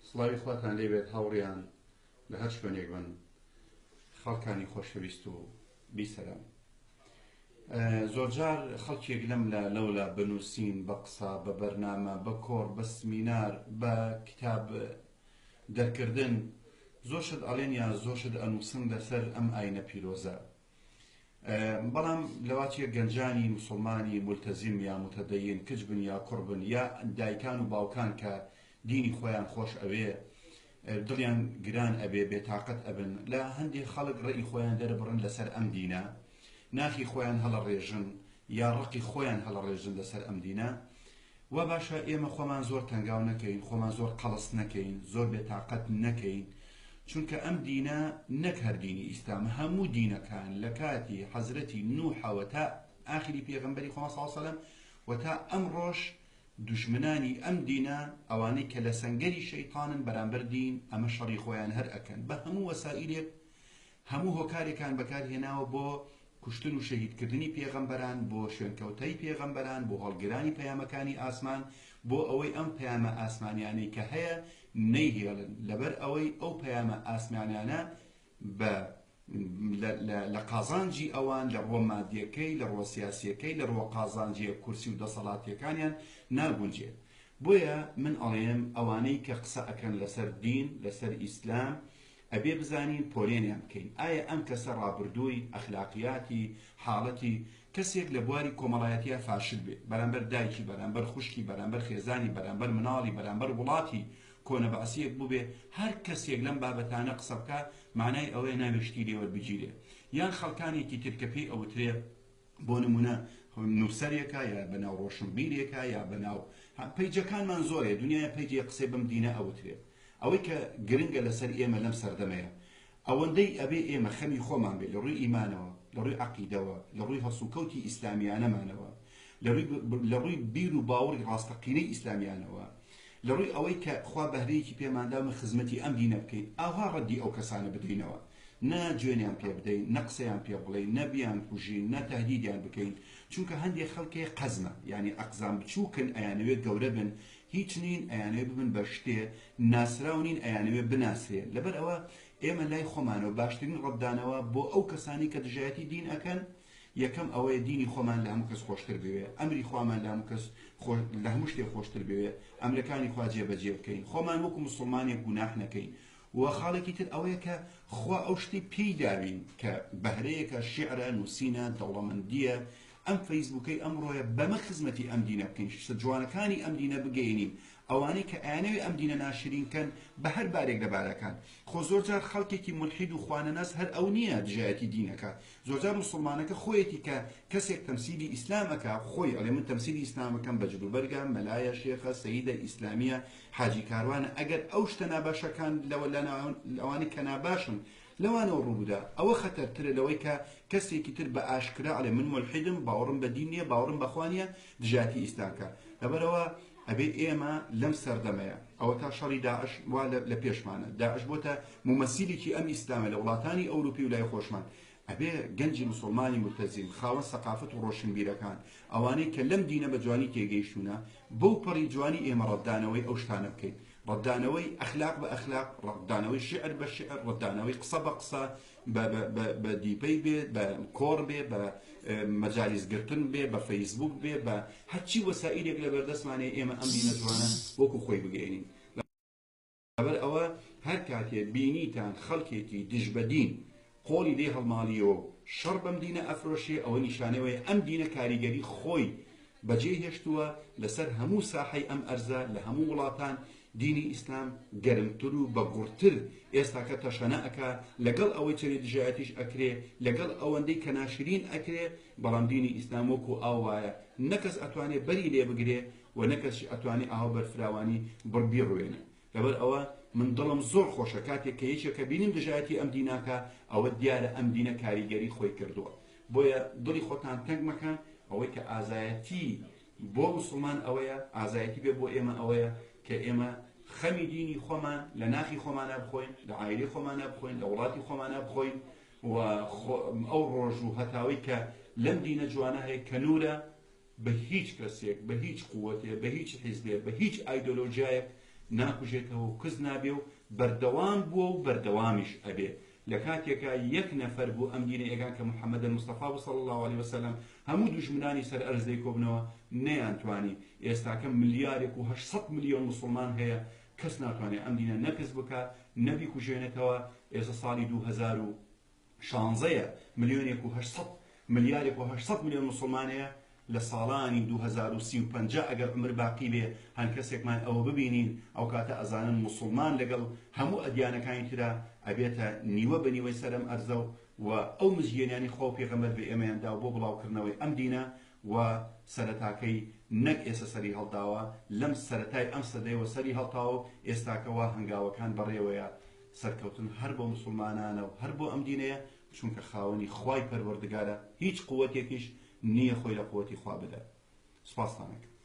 سڵاوی خواتان لێ بێت هاوڕیان لە هەر شوێنێک بن خەڵکانی خۆشەویست و بیسەران. زۆرجار خەڵکێک لەم لا لەولا بە نووسین، بە قسە، بە بەرنامە، بە کۆڕ، بە سمینار، بە کتاب دەرکردن زۆر شت ئەڵێن یا زۆر شت ئەنووسن لەسەر ئەم ئاینە پیرۆزە. بەڵام لەواچێ گەنجانی موسڵمانی مولتەزیم یا متدین کچ بن یا کوڕ بن یا دایکان و باوکان کە دینی خۆیان خۆش ئەوێ دڵیان گران ئەبێ بێتاقەت ئەبن لە هەندێ خەڵک ڕێی خۆیان دەربڕن لەسەر ئەم دینە ناخی خۆیان هەڵەڕێژن یا ڕقی خۆیان هەڵەڕێژن لەسەر ئەم دینە وا باشە ئێمە خۆمان زۆر تەنگاو نەکەین، خۆمان زۆر قەڵس نەکەین، زۆر بێتاقەت نەکەین، چونکە ئەم دینە نەک هەر دینی ئیسلام هەموو دینەکان لە کاتی حەزرەتی نوحەوە تا ئاخری پێغەمبەری خۆمان صلی اللە علیە وسلم و تا ئەمڕۆش دوژمنانی ئەم دینە ئەوانەی کە لە سەنگەری شەیتانن بەرامبەر دین ئەمە شەڕی خۆیان هەر ئەکەن بە هەموو وەسائیلێک هەموو هۆکارێکان بەکار هێناوە بۆ کوشتن و شەهیدکردنی پێغەمبەران، بۆ شوێنکەوتەی پێغەمبەران، بۆ هەڵگرانی پەیامەکانی ئاسمان، بۆ ئەوەی ئەم پەیامە ئاسمانیانەی کە هەیە نەیهێڵن، لەبەر ئەوەی ئەو پەیامە ئاسمانیانە بە لە قازانجی ئەوان لە ڕووە مادیەکەی، لە ڕووە سیاسیەکەی، لە ڕووە قازانجیە کورسی و دەسەڵاتیەکانیان ناگونجێت. بۆیە من ئەڵێم ئەوانەی کە قسە ئەکەن لەسەر دین، لەسەر ئیسلام، ئەبێ بزانین پۆلێنیان بکەین ئایا ئەم کەسە ڕابردووی، ئەخلاقیاتی، حاڵەتی، کەسێک لە بواری کۆمەڵایەتیا فاشل بێ بەرامبەر دایکی بەرامبەر خوشکی بەرامبەر خێزانی بەرامبەر مناڵی بەرامبەر وڵاتی کۆنە بەعسیەک بوبێ هەر کەسێک لەم بابەتانە قسە بکا مانای ئەوەیە نابێ شتی لێ وەربگیرێ یان خەڵکانێکی تر کە پێی ئەوترێ بۆ نمونە نووسەرێکە یا بەناو ڕۆشنبیرێکە یا بەناو پەیجەکانمان زۆرێ دنیای پەیجێ قسەی بەم دینە ئەوترێ ئەوەی کە گرنگە لەسەر ئێمە لەم سەردەمەیە ئەوەندەی ئەبێ ئێمە خەمی خۆمان بێ لە ڕووی ئیمانەوە لە ڕووی عەقیدەوە لە ڕووی هەڵسوکەوتی ئیسلامیانەمانەوە لە ڕووی بیر و باوەڕی ڕاستەقینەی ئیسلامیانەوە لە ڕووی ئەوەی کە خوا بەهرەیەکی پێمانداومە خزمەتی ئەم دینە بکەین ئاوا ڕەدی ئەو کەسانە بدەینەوە نە جوێنیان پێ بدەین، نە قسەیان پێ بڵێین، نە بیانکوژین، نە تەهدیدیان بکەین، چونکە هەندێ خەڵک هەیە قەزمە، یانی ئەقزام بچووکن ئەیانەوێ گەورە بن، هیچ نین ئەیانەوێ ببن بە شتێ، ناسراو نین ئەیانەوێ بناسرێن، لەبەر ئەوە ئێمە لای خۆمانەوە باشترین ڕەتدانەوە بۆ ئەو کەسانەی کە دژایەتی دین ئەکەن، یەکەم ئەوەیە دینی خۆمان لە هەموو کەس خۆشتر بوێ، ئەمری خوامان لە هەموو کەس خۆش لە هەموو شتێ خۆشتر بوێ، ئەمرەکانی خوا جێبەجێ بکەین، خۆمان وەکو موسڵمانێک گوناح نەکەین، وە خاڵێکی تر ئەوەیە کە خوا ئەو شتەی پێی داوین کە بەهرەیەکە، شیعرە، نووسینە، دەوڵەمەندییە، ئەم فەیسبووکەی ئەمڕۆیە بەمە خزمەتی ئەم دینە بکەین، شتە جوانەکانی ئەم دینە بگەیەنین، ئەوانەی کە ئەیانەوێ ئەم دینە ناشرین کەن بە هەر بارێک لە بارەکان. خۆ زۆرجار خەڵکێکی مولحید و خوانەناس هەر ئەو نییە دژایەتی دین ئەکا، زۆرجار موسڵمانەکە خۆیەتی کە کەسێک تەمسیلی ئیسلام ئەکا، خۆی ئەڵێ من تەمسیلی ئیسلام ئەکەم بە جلوبەرگە، مەلایە، شێخە، سەیدە، ئیسلامییە، حاجی کاروانە ئەگەر ئەو شتە ناباشەکان لەوە لەوانەی کە ناباشن لەوانەوە ڕووبدا ئەوە خەتەرترە لەوەی کە کەسێکی تر بە ئاشکرا ئەڵێ من مولحیدم باوەڕم بە دین نییە باوەڕم بە خوا نییە دژایەتی ئیسلام کە لەبەرەوە ئەبێ ئێمە لەم سەردەمەیە ئەوە تا شەڕی داعش وا لە پێشمانە داعش بۆتە مومەسیلێکی ئەم ئیسلامە لە وڵاتانی ئەوروپی و لای خۆشمان ئەبێ گەنجی موسوڵمانی مولتەزیم، خاوەن سەقافەت و ڕۆشنبیرەکان، ئەوانەی کە لەم دینە بە جوانی تێگەیشتوونە، بەو پەڕی جوانی ئێمە ڕەتدانەوەی ئەو شتانە بکەین. ڕەتدانەوەی ئەخلاق بە ئەخلاق، ڕەتدانەوەی شیعر بە شیعر، ڕەتدانەوەی قسە بە قسە، بە بە بە بە دیپەی بێ، بە کۆڕ بێ، بە مەجالیس گرتن بێ، بە فەیسبووک بێ، بە هەرچی وەسائیلێک لەبەردەستمان هەیە ئێمە ئەم دینە جوانە وەکوو خۆی بگەیەنین. لەبەر ئەوە هەر کاتێ بینیتان خەڵکێکی دژ بە دین قۆڵی لێ هەڵماڵیەوە و شەڕ بەم دینە ئەفرۆشێ ئەوە نیشانەی ئەوەیە ئەم دینە کاریگەری خۆی بەجێ هێشتووە لەسەر هەموو ساحەی ئەم ئەرزە لە هەموو وڵاتان دینی ئیسلام گەرمتر و بەگوڕتر ئێستاکە تەشەنە ئەکا لەگەڵ ئەوەی چەنێ دژایەتیش ئەکرێ لەگەڵ ئەوەندەی کە ناشرین ئەکرێ بەڵام دینی ئیسلام وەکو ئاو وایە نە کەس ئەتوانێ بەری لێ بگرێ وە نە کەسیش ئەتوانێ ئاوا بەرفراوانی بڕ بیڕوێنێ لەبەر ئەوە من دڵم زۆر خۆشە کاتێک کە یەکێکە بینیم دژایەتی ئەم دیناکا ئەوە دیارە ئەم دینە کاریگەری خۆی کردووە بۆیە دڵی خۆتان تەنگ مەکەن ئەوەی کە ئازایەتی بۆ موسڵمان ئەوەیە ئازایەتی بێ بۆ ئێمە ئەوەیە کە ئێمە خەمی دینی خۆمان لە ناخی خۆمانە بخۆین لە عایلەی خۆمانە بخۆین لە وڵاتی خۆمانە بخۆین و ئەو ڕۆژ و هەتاوەی کە لەم دینە جوانە هەیە کە نورە بە هیچ کەسێک، بە هیچ قوەتێ، بە هیچ حیزبێ، بە هیچ ئایدۆلۆژیایەک ناکوژێتەوە و کز نابێ و بەردەوام بووە و بەردەوامیش ئەبێ لە کاتێکا یەک نەفەر بوو ئەم دینە ئێگان کە محمد المصطفی بوو صلی اللە علیە وسلم هەموو دوژمنانی سەر ئەرز لێی کۆبنەوە نەیانتوانی ئێستاکە ملیارێک و 800 ملیۆن موسڵمان هەیە کەس ناتوانێ ئەم دینە نە کز بکا نە بیکوژێنێتەوە ئێستا ساڵی 2016 یە ملیۆنێک و 800 ملیارێک و 800 ملیۆن موسڵمان هەیە لە ساڵانی 2030 ئەگەر عومر باقی بێ هەن کەسێکمان ئەوە ببینین ئەوکاتە ئەزانن موسڵمان لەگەڵ هەموو ئەدیانەکانی ترا ئەبێتە نیوە بە نیوەی سەر ئەم ئەرزە و ئەو مزگێنیانەی خوا و پێغەمبەر بە ئێمەیان داوە بۆ بڵاوکردنەوەی ئەم دینە و سەرەتاکەی نەک ئێستا سەری هەڵداوە لەم سەرەتای ئەم سەدەیەوە سەری هەڵتاوە و ئێستاکە وا هەنگاوەکان بەڕێوەیە سەرکەوتن هەر بۆ موسڵمانانە و هەر بۆ ئەم دینەیە چونکە خاوەنی خوای پەروەردگارە هیچ قوەتێکیش نیە خۆی لە قوەتی خوا بدات سوپاستان ئەکەم.